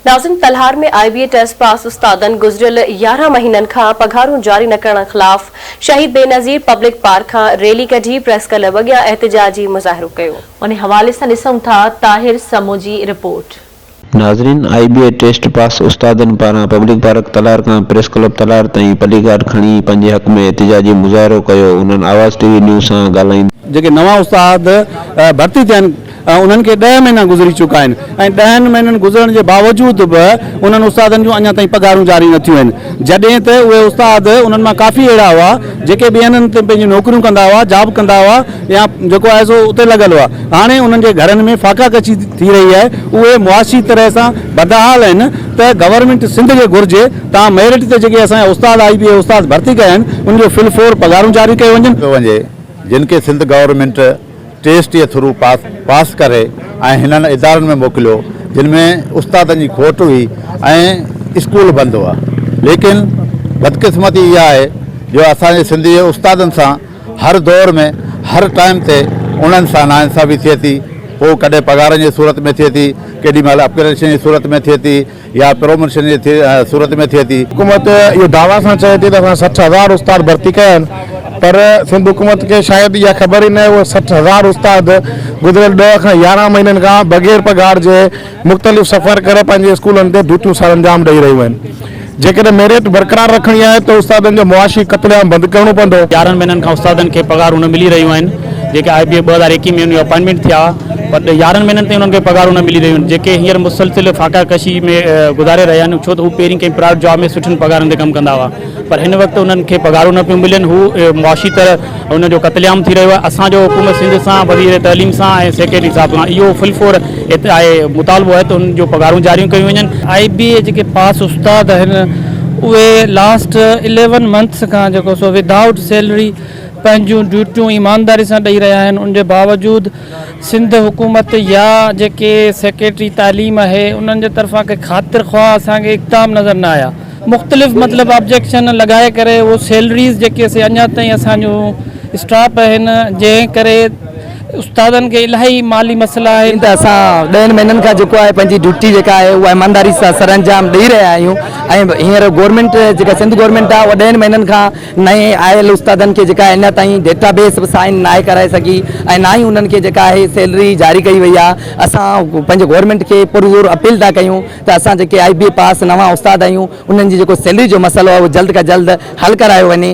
ناظرين Talhar ۾ I B A test pass استادن گذريل 11 مهينن کان پگهارون جاري نه ڪرڻ خلاف شهيد بينظير پبلڪ پارڪ کان ريلي ڪڍي پريس ڪلب اڳيان احتجاجي مظاهرو ڪيو. ان حوالي سان ڏسون ٿا طاهر سمون جي رپورٽ. ناظرين آئي بي اي ٽيسٽ پاس استادن پاران پبلڪ پارڪ تلهار کان پريس ڪلب تلهار تائين پلي ڪارڊ کڻي پنهنجي حق ۾ احتجاجي مظاهرو ڪيو انهن آواز ٽي وي نيوز سان ڳالهائيندي. جيڪي نوان استاد ڀرتي ٿيا آهن انهن کي ڏهه مهينا گذري چڪا آهن ۽ ڏهن مهينن گذرڻ جي باوجود به انهن استادن جون اڃا تائين پگهارون جاري نه ٿيون آهن جڏهن ته اهي استاد انهن مان ڪافي اهڙا هئا جيڪي ٻين هنڌ تي پنهنجون نوڪريون ڪندا هئا جاب ڪندا هئا يا جيڪو آهي سو اتي لڳل هئا هاڻي انهن جي گهرن ۾ فاقا ڪشي ٿي رهي آهي اهي معاشي طرح سان بدحال آهن ته گورنمينٽ سنڌ کي گهرجي تان ميرٽ تي جيڪي اسان جا استاد آئي بي اي استاد ڀرتي ڪيا آهن ان جو في الفور پگهارون جاري ڪيو وڃن. ڪيو وڃي جن کي سنڌ گورنمينٽ ٽيسٽ جي ٿرو پاس پاس ڪري ۽ هنن ادارن ۾ موڪليو جن ۾ استادن جي کوٽ هئي ۽ اسڪول بند هئا ليڪن بدقسمتي اها آهي جو اسان جي سنڌ جي استادن سان هر دور ۾ هر ٽائيم تي انهن سان ناانصافي ٿئي ٿي پوء ڪڏهن پگهارن جي صورت ۾ ٿئي ٿي ڪيڏي مهل اپگريڊيشن جي صورت ۾ ٿئي ٿي يا پروموشن جي صورت ۾ ٿئي ٿي. حڪومت اهو دعويٰ سان چئي ٿي ته اسان 60 هزار استاد ڀرتي ڪيا آهن پر سنڌ حڪومت کي شايد اها خبر ئي ناهي اهي 60 هزار استاد گذريل ڏهه کان 11 مهينن کان بغير پگهار جي مختلف سفر ڪري پنهنجي اسڪولن تي ڊيوٽيون سرانجام ڏئي رهيون آهن. جيڪڏهن ميرٽ برقرار رکڻي آهي ته استادن جو معاشي قتل عام بند ڪرڻو پوندو. 11 مهينن کان استادن کي پگهارون نه ملي رهيون آهن جيڪي آء بي اي 2021 ۾ ان جو اپائنٽمينٽ ٿيا پر 11 مهينن تائين انهن کي پگهارون نه ملي رهيون آهن جيڪي هينئر مسلسل فاقه ڪشي ۾ گذاري رهيا آهن ڇو ته هو پهرين ڪنهن پرائيوٽ جاب ۾ سٺين پگهارن تي ڪم ڪندا هئا پر هن وقت انهن کي پگهارون نه پيون ملن هو معاشي طرح انهن جو قتل عام ٿي رهيو آهي اسان جو حڪومت سنڌ سان وزير تعليم سان ۽ سيڪريٽري صاحب سان اهو فل فور آهي مطالبو آهي ته انهن جو پگهارون جاريون ڪيون وڃن. آء بي اي جيڪي پاس استاد آهن اهي لاسٽ اليون منٿس کان جيڪو سو ودائوٽ سيلري پنهنجون ڊيوٽيون ايمانداري سان ڏئي رهيا آهن ان جي باوجود سنڌ حڪومت يا جيڪي سيڪريٽري تعليم آهي انهن جي طرفان ڪي خاطر خواهه اسان کي اقدام نظر نه آيا مختلف مطلب آبجيڪشن لڳائي ڪري اهو سيلريز جيڪي سي اڃا تائين اسان جون اسٽاپ آهن جنهن ڪري استادن کي الاهي مالي مسئلا آهن. ته اسان ڏهن مهينن کان جيڪو آهي پنهنجي ڊيوٽي جيڪا آهي اها ايمانداري سان سرانجام ڏئي رهيا آهيون ۽ هينئر گورنمينٽ جيڪا سنڌ گورنمينٽ آهي اها ڏهن مهينن کان نئين آيل استادن کي جيڪا اڃا تائين ڊيٽا بيس به سائن ناهي ڪرائي سگهي ۽ نه ئي انهن کي جيڪا آهي سيلري جاري ڪئي وئي آهي اسان پنهنجي گورنمينٽ کي پرزور اپيل ٿا ڪيون ته اسان جيڪي آئي بي اي پاس نوان استاد آهيون انهن جي جيڪو سيلري جو مسئلو آهي اهو جلد کان جلد حل ڪرايو وڃي.